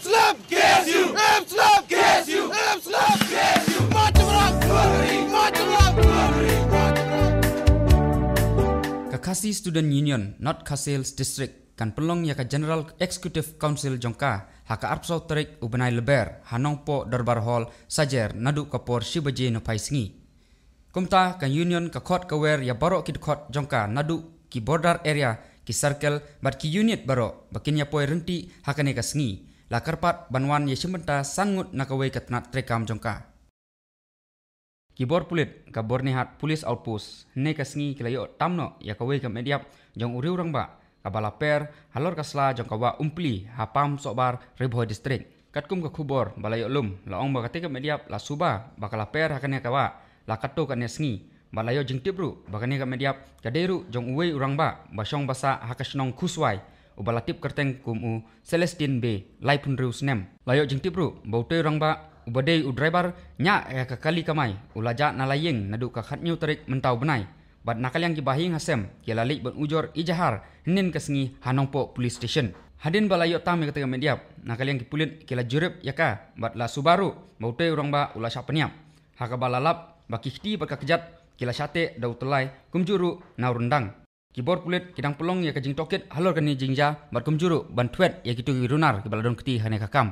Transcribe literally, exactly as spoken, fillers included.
Slap K S U! Slap K S U! Slap K S U! March of Love! March of Love! March of Love! Ka Khasi Student Union, North Khasi Hills District, kan pynlong ïa ka General Executive Council jong ka ha ka arphew tarik u bnai Lber ha Nongpoh Dorbar Hall, Sajer, naduh ka por shi baje nohphai sngi. Kumta ka Union ka khot ka wer ïa baroh ki dkhot jong ka naduh ki border area, ki circle bad ki unit baroh ba kin ïa poi ryntih ha kane ka sngi. La kyrpad ban wan ïa shim bynta san ngut na kawei ka tnat treikam jong ka. Ki bor pulit ka Byrnihat Police Outpost hynne ka sngi ki la ïoh tam noh ïa kawei ka met-ïap jong u riew rangbah kaba la per halor ka sla jong ka wah Umpli ha Pamsohbar, Ri Bhoi District. Katkum ka khubor ba la ïoh lum, la ong ba katei ka met-ïap la suba ba ka la per ha kane ka wah la katto katne sngi. Bad la ïoh jingtip ruh ba kane ka met-ïap ka dei ruh jong uwei u rangbah ba shong basa ha ka shnong Khuswai, uba la tip kyrteng kum u Celestine Bey, laiphew hynriew snem. La ïoh jingtip ruh ba utei u rangbah uba dei u driver ñiah ïa ka kali kamai u la jah na la ïing naduh ka khathynñiew tarik mynta u bnai. Bad na ka liang ki bahaïing hasem ki la leit ban ujor ijahar hynnin ka sngi ha Nongpoh Police Station. Hadien ba la ïoh tam ïa katei ka met-ïap, na ka liang ki pulit ki la jurip ïa ka bad la suba ruh ba utei u rangbah u la shah pynïap. Ha kaba la lap ba ki kti bad ka kjat ki la shah teh da u tyllai kumjuh ruh na u ryndang. Ki bor pulit ki dang pynlong ïa ka jingtohkit halor kane ka jingjia bad kumjuh ruh ban thwet ïa kito ki runar kiba la don kti ha kane ka kam.